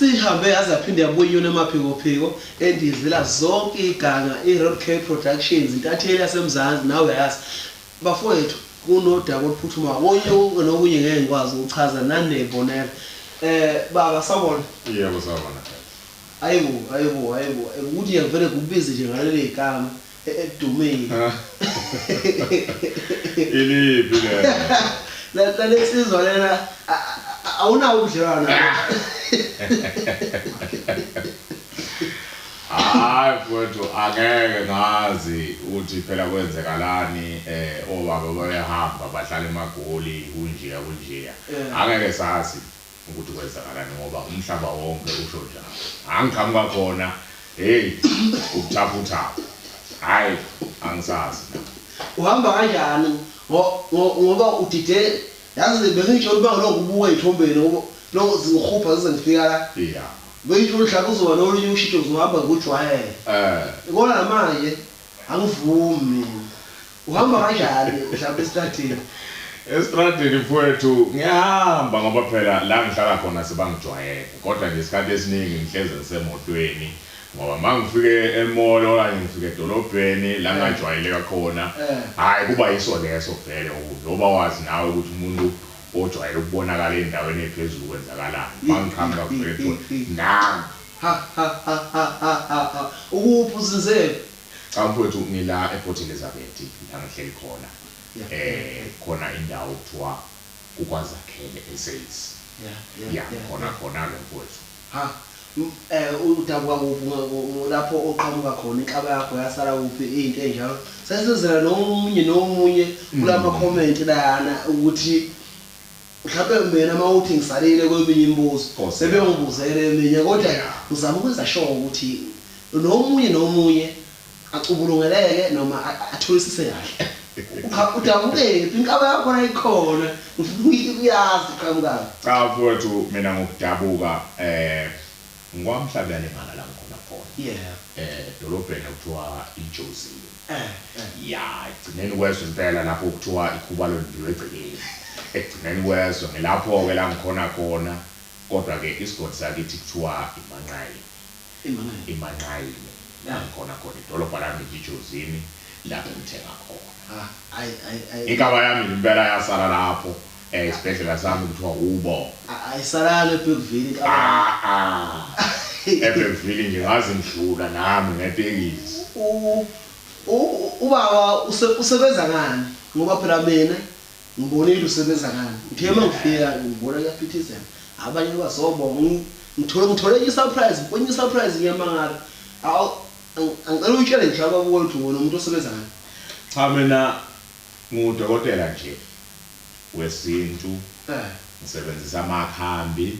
Isihambe yaze yaphinde yabuya inyoni emaphikophiko endizela zonke iganga i-Road K Productions intatheli yaseMzansi nawe uyayazi. Bafowethu kunodaba oluphuthumayo okunye nokunye ngeke ngikwazi ukuchaza nanebonela. Baba sawubona. Yebo sawubona tata. Ayibo ayibo ayibo ukuthi nje ngivele ngikubize nje ngaleli gama edumile. Iliphi lelo? Lale nsizwa lena awunawo ubudlelwano nayo. Hayi mfowethu angeke ngazi ukuthi phela kwenzekalani obaba babehamba bahlala eMagoli kunjeya kunjeya. Angeke sazi ukuthi kwenzakalani ngoba umhlaba wonke usho njalo. Angiqhamuka khona hey ubuthaphuthaphu. Hayi angisazi nami. Uhamba kanjani ngoba udide yazi bengitshela uba ngilokhu ubuka ey'thombeni ngoba lokhu zingihupha zize ngifika la. Bengitshela ukuthi mhlawumbe uzoba nolunye ushintsho uzohamba ngikujwayele. Kodwa namanje angivumi mina. Uhamba kanjani mhlawumbe esitradini? Esitradini mfowethu ngiyahamba ngoba phela la ngihlala khona sebangijwayele kodwa nje isikhathi esiningi ngihlezi ngisemotweni ngoba uma ngifike e-mall okanye ngifike edolobheni la ngingajwayeleka khona hhayi kuba yiso leso vele njengoba wazi nawe ukuthi umuntu ojwayele ukubonakala ey'ndaweni ey'phezulu kwenzakalani uma ngiqhamuka kuvele kuthiwe nangu. Ha ha ha ha ha ha ha ukuphi uzinzephi? Cha mfowethu ngila ePort Elizabeth la ngihleli khona eh khona indawo okuthiwa kukwaZakhele eSales. Ya khona khona ke mfowethu. Ha udabuka kuphi lapho oqhamuka khona inhlaba yakho yasala kuphi into enjalo. Sesizela nomunye nomunye kulama comment lana ukuthi mhlawumbe mina uma uthi ngisalile kweminye imibuzo sebengibuzele eminye kodwa ngizama ukwenza sure ukuthi nomunye nomunye acubulungeleke noma atholisise kahle. Udabukephi inkaba yakhona ikhona ngifuna uyazi qhamukayo. Cha mfowethu mina ngokudabuka ngikwaMhlabuyalingana la ngikhona khona. Edolobheni okuthiwa iJozini. Ya ekugcineni kwezwe impela lapho kuthiwa ikhubalo limbiwa egcekeni. Ekugcineni kwezwe ngilapho-ke la ngikhona khona kodwa-ke isigodi sakithi kuthiwa iManqayini. IManqayini la ngikhona khona idolobha lami nje iJozini lapho engithenga khona. Inkaba yami nje impela yasala lapho isibhedlela sami kuthiwa wubo. Ayisalanga eBergville inkaba yakho. Ah ah. EBergville nje ngaze ngidlula nami ngetekisi. Ubaba usebenza ngani? Ngoba phela mina ngibonile usebenza ngani. Ngithe uma ngifika ngibona kuyaphithizela. Abanye bazobonga ngithole enye i-surprise, kwenye i-surprise ngiyamangala. Awu angicela uyitshele nje ababuka ukuthi wena umuntu osebenza ngani. Cha mina ngiwudokotela nje wesintu ngisebenzisa amakhambi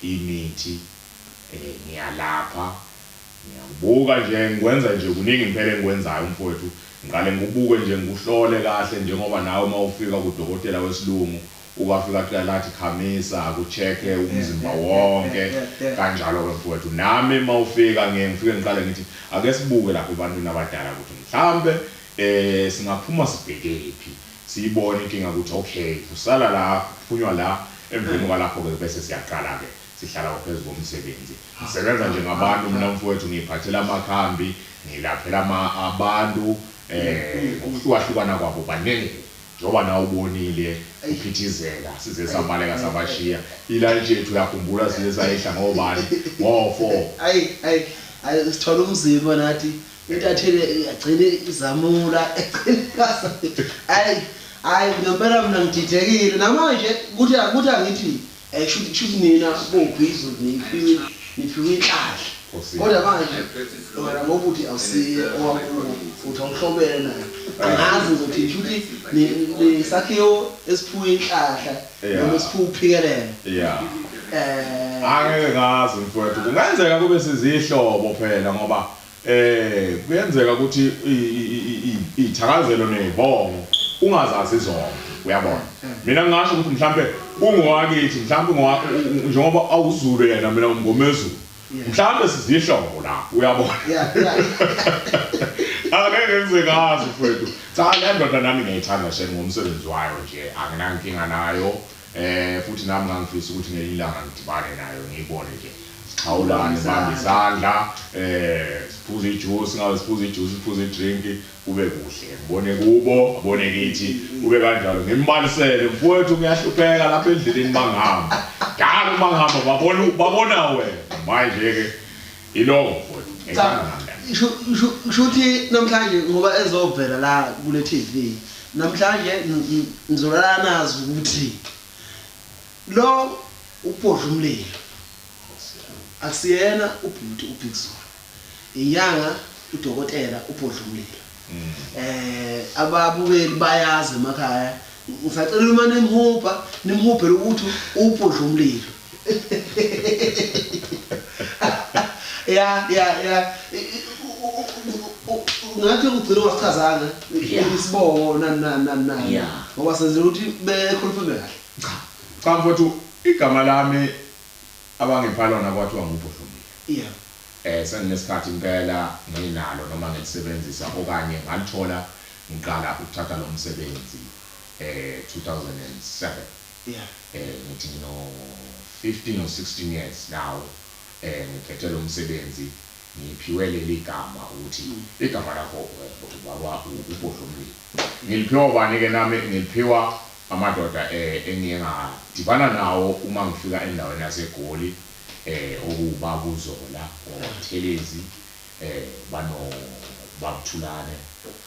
imithi ngiyalapha ngiyakubuka nje ngikwenza nje kuningi impela engikwenzayo mfowethu ngiqale ngikubuke nje ngikuhlole kahle njengoba nawe uma ufika kudokotela wesilungu ukafika aqale athi khamisa aku-check-e umzimba wonke kanjalo-ke mfowethu nami uma ufika ngiye ngifike ngiqale ngithi ake sibuke lapha ebantwini abadala ukuthi mhlampe singaphuma sibhekephi siyibone inkinga ukuthi okay kusala la kuphunywa la emveni kwalapho-ke bese siyaqala-ke sihlala phezu komsebenzi ngisebenza nje ngabantu mina mfowethu ngiyiphathela amakhambi ngilaphela abantu ngokuhlukahlukana kwabo baningi njengoba nawe ubonile uphithizela size sabaleka sabashiya ilantshi yethu uyakhumbula size sayehla ngobani ngo-four. Ayi ayi ayi sithola umzimba nathi intatheli yagcina izamula egcina ayi ayi ngempela mina ngididekile namanje kuthi kuthi angithi shuthi shuthi nina bobhizo niphiwe niphiwe inhlanhla kodwa manje wena ngoba uthi awusiye owakubo uthi awuhlobene naye angazi ngizothi shuthi nesakhiwo esiphuwe inhlanhla noma esiphuwe ukuphikelela. Angeke ngazi mfowethu kungenzeka kube sizihlobo phela ngoba kuyenzeka ukuthi iy'thakazelo ney'bongo ungazazi zonke uyabona. Mina ngingasho ukuthi mhlampe ungowakithi mhlampe njengoba awuZulu yena mina uMngomezulu. Mhlampe sizihlobo la uyabona. Angeke ngize ngazi mfowethu. Cha le ndoda nami ngiyayithanda shame ngomsebenzi wayo nje anginankinga nayo. Futhi nami ngangifisa ukuthi ngelinye ilanga ngidibane nayo ngiyibone nje sixhawulane sibambe isandla siphuze ijuice ngabe siphuze ijuice siphuze idrink kube kuhle ngibone kubo abone kithi kube kanjalo ngimbalisele mfowethu ngiyahlupheka lapha endleleni mangihamba dala uma ngihamba babona babona wena manje ke iloko mfowethu Cha, shuthi namhlanje ngoba ezovela la kule TV namhlanje nizolala nazi ukuthi lo ubhodla umlilo akusiyena ubhuti uBig Zulu inyanga udokotela ubhodla umlilo ababukeli bayazi emakhaya ngisacela uma nimhubha nimhubhele ukuthi ubhodla umlilo ya ya ya ngathi ugcina ungasichazanga isibongo nani nani nani nani ngoba senzela ukuthi bekhuluphume kahle. Cha cha mfowethu igama lami abangipha lona kwathiwa nguBhodlumlilo. Senginesikhathi impela nginalo noma ngilisebenzisa okanye ngalithola ngiqala ukuthatha lo msebenzi 2007. Ngithi ngino 15 or 16 years now ngiphethe lo msebenzi ngiphiwe leli gama ukuthi igama lakho ubaba uBhodlumlilo. Ngiliphiwa ubani-ke nami? Ngiliphiwa amadoda engiye ngadibana nawo uma ngifika endaweni yaseGoli okuwubaba uZola wakwaButhelezi bano baba uThulane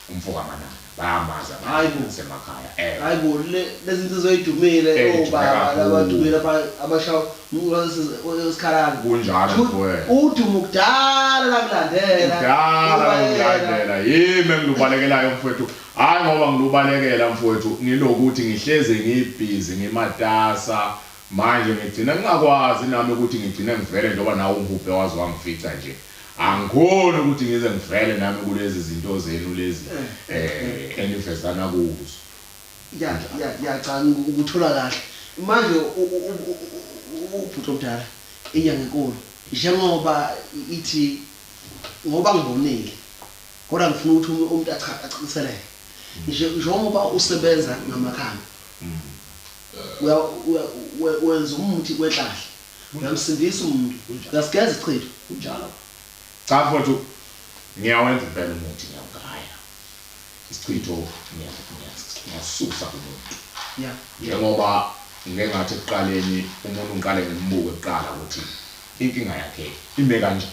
umfo kaManana bayamazi abantu basemakhaya. Hayi bo lezi nsizwa ey'dumile obaba labadumile lapha abasha esikhalani. Kunjalo mfowethu. Udumo kudala lakulandela. Kudala lakulandela. Yimi engilubalekelayo mfowethu. Hhayi ngoba ngilubalekela mfowethu ngilokuthi ngihleze ngibhizi ngimatasa manje ngigcina ngingakwazi nami ukuthi ngigcine ngivele njengoba nawe ungihubhe waze wangifica nje angikhoni ukuthi ngize ngivele nami kulezi zinto zenu lezi enivezana kuzo. Ya ya ya cha ngikuthola kahle manje ubhuti omdala inyanga enkulu njengoba ithi ngoba ngibonile Kodwa ngifuna ukuthi umuntu acaciseleke. Njengoba usebenza ngamakhambi. Uya wenza umuthi wenhlahla. Uyamsindisa umuntu. Uyasigeza isichitho. Kunjalo. Cha mfowethu ngiyawenza impela umuthi ngiyawugaya. Isichitho ngiyasusa kumuntu. Njengoba ngike ngathi ekuqaleni umuntu ngiqale ngimbuke kuqala ukuthi inkinga yakhe ime kanjani.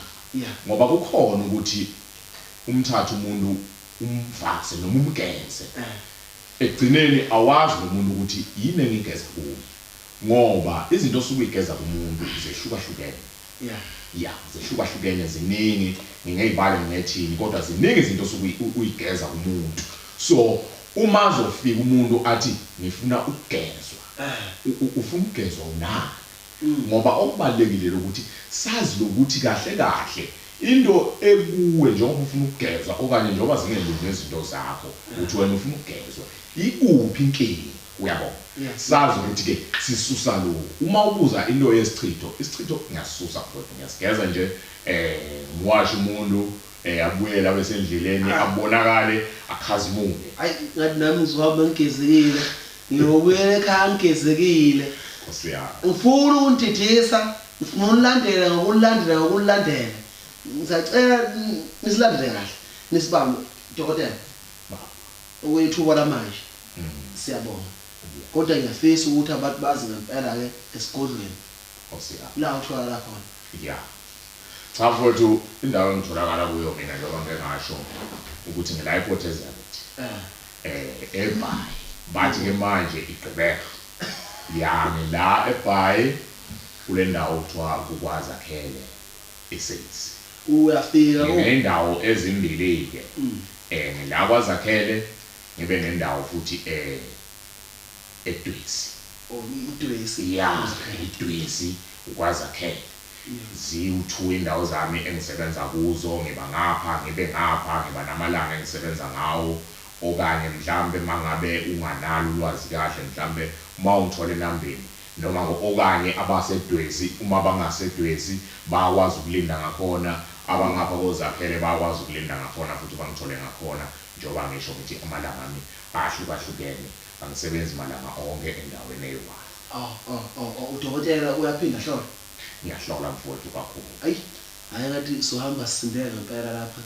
Ngoba kukhona ukuthi umthathe umuntu umvase noma umgeze ekugcineni awazi lo muntu ukuthi yini engigeza kuye ngoba izinto osuke uyigeza kumuntu zehlukahlukene ya zehlukahlukene ziningi ngingeyibale ngingethini kodwa ziningi izinto osuke uyigeza kumuntu so uma azofika umuntu athi ngifuna ukugezwa ufuna ukugezwa unani Ngoba okubalulekile lokuthi sazi lokuthi kahle kahle into ekuwe njengoba ufuna ukugezwa okanye njengoba zingelungi izinto zakho uthi wena ufuna ukugezwa ikuphi inkinga uyabo sazi ukuthi ke sisusa lokhu uma ubuza into yesichitho isichitho ngiyasisusa mfowethu ngiyasigeza nje eh ngiwashe umuntu eh abuyele abe sendleleni abonakale akhazimule. Ayi ngathi nami ngizohamba ngigezekile ngiyobuyela ekhaya ngigezekile. Nkosi yami. Ngifuna ukunididisa, ngifuna unilandela ngokunilandela ngokunilandela. Ngisacela nisilandele kahle, nisibambe dokotela. Baba. Okwethuba lamanje. Siyabonga. Kodwa ngiyafisa ukuthi abantu bazi ngempela ke esigodlweni. Nkosi yami. La utholakala khona. Yeah. Cha mfowethu indawo engitholakala kuyo mina njengoba ngike ngasho ukuthi ngila ePort Elizabeth eh eBhayi bathi ke manje igqibeka ya ngila eBhayi kule ndawo kuthiwa kukwaZakhele eSaints Uyafika ku. Nginey'ndawo ezimbili-ke eh ngila kwaZakhele ngibe nendawo futhi eh eDwesi. Oh iDwesi. Ya iDwesi ukwaZakhele. Ziwu-two indawo zami engisebenza kuzo, ngiba ngapha, ngibe ngapha, ngiba namalanga engisebenza ngawo, okanye mhlampe mangabe unganalo ulwazi kahle mhlampe uma ungithola enambeni noma okanye abaseDwesi uma bangaseDwesi bayakwazi ukulinda ngakhona, abangapha koZakhele bayakwazi ukulinda ngakhona futhi bangithole ngakhona, njengoba ngisho ngithi amalanga ami ahlukahlukene, angisebenzi malanga onke endaweni eyi-one. Oh oh oh oh udokotela uyaphinda ahlole? Ngiyahlola mfowethu kakhulu. Ayi hhayi ngathi sohamba sisindeke ngempela lapha.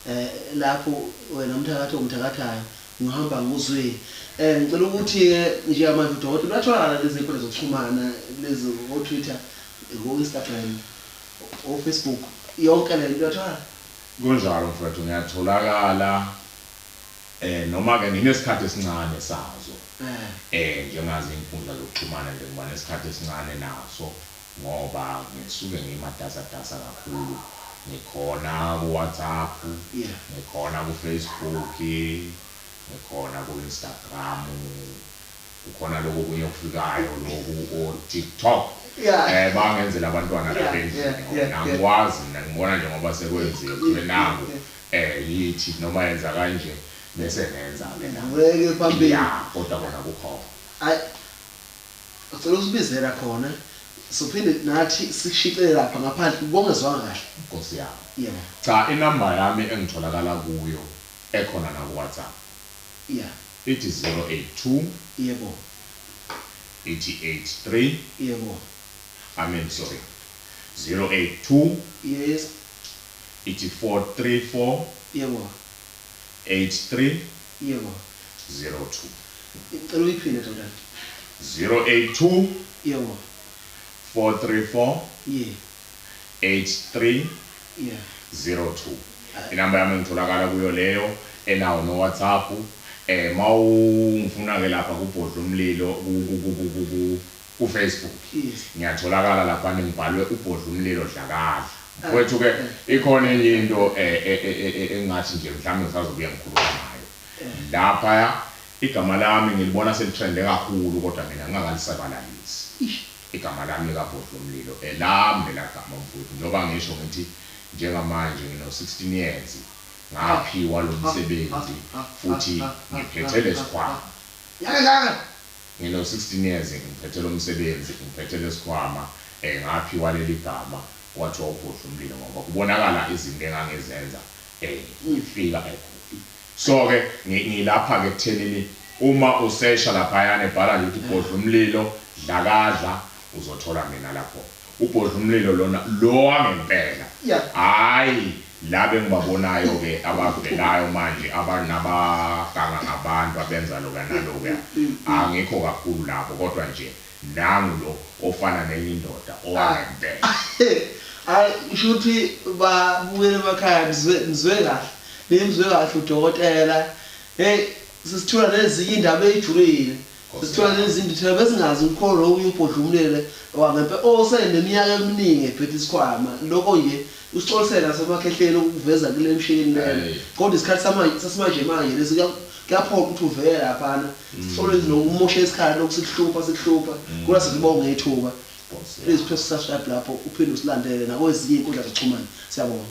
Eh lapho wena mthakathi ongithakathayo ngiyohamba ngikuzwile. Eh ngicela ukuthi ke njengamanje udokotela uyatholakala lezi zinkundla zokuxhumana lezi o Twitter, o Instagram, o Facebook yonke le nto uyatholakala? Kunjalo mfowethu ngiyatholakala eh noma ke nginesikhathi esincane sazo. Eh njengazo izinkundla zokuxhumana nje ngiba nesikhathi esincane naso ngoba ngisuke ngimatasatasa kakhulu. Ngikhona ku-WhatsApp, ngikhona ku-Facebook, ngikhona ku-Instagram, kukhona lokhu okunye okufikayo lokhu o-TikTok. Eh bangenzela abantwana lapha endlini ngoba angikwazi mina ngibona nje ngoba sekwenziwe kuthiwe nangu eh yithi noma yenza kanje bese ngenza ke nami. Ngeke phambili. Ya kodwa kona kukhona. Ay Ucela usibizela khona sophinde nathi sikushicele lapha ngaphandle ubongezwanga kahle. Nkosi yami. Yebo. Cha inamba yami engitholakala kuyo ekhona naku WhatsApp. Yeah. Ithi 082. Yebo. Ithi 83. Yebo. I mean sorry. 082. Yes. Ithi 434. Yebo. 83. Yebo. 02. Ngicela uyiphinde dodana. 082. Yebo. 434. Yeah. 83. Yeah. 02. Inamba yami engitholakala kuyo leyo enawo no WhatsApp. Eh mawungifuna ke lapha kubhodla umlilo ku ku Facebook. Yes. Ngiyatholakala lapha ngibhalwe ubhodla umlilo dlakadla. Mfowethu ke ikhona enye into engathi nje mhlawumbe ngisazobuya ngikhuluma ngayo. Lapha igama lami ngilibona selitrende kakhulu kodwa mina ngingakalisabalalisi. Igama lami likaBhodla Umlilo elami lela gama mfowethu njengoba ngisho ngithi njengamanje ngino 16 years ngaphiwa lo msebenzi futhi ngiphethe lesikhwama. Ngino 16 years ngiphethe lo msebenzi ngiphethe lesikhwama ngaphiwa leli gama kwathiwa uBhodla Umlilo ngoba kubonakala izinto engangizenza ngifika eGoli. So ke ngilapha ke ekuthenini uma usesha laphayana ebhala nje ukuthi Bhodla Umlilo Dlakadla uzothola mina lapho. UBhodla Umlilo lona lo wangempela. Hhayi laba engibabonayo ke abavelayo manje abanabaganga ngabantu abenza lokuya nalokuya. Angikho kakhulu lapho kodwa nje nangu lo ofana nenye indoda owangempela. Hayi shuthi babukele emakhaya nizwe nizwe kahle. Nimzwe kahle udokotela. Hey sisithula nezinye indaba ejulile. Sisithola nezinto thina besingazi ukhona okunye ubhodlumlele wangempela oseneminyaka eminingi ephethe isikhwama. Lokho nje usixolisele nasemakhehleni ukuveza kule mshini lena. Kodwa isikhathi samanje sasimanje manje lesi kuyaphoqa ukuthi uvele laphana. Sithole nokumosha isikhathi lokhu sikuhlupha sikuhlupha. Kodwa sikubonge ithuba. Please press subscribe lapho uphinde usilandele nakwezinye izinkundla zokuxhumana. Siyabonga.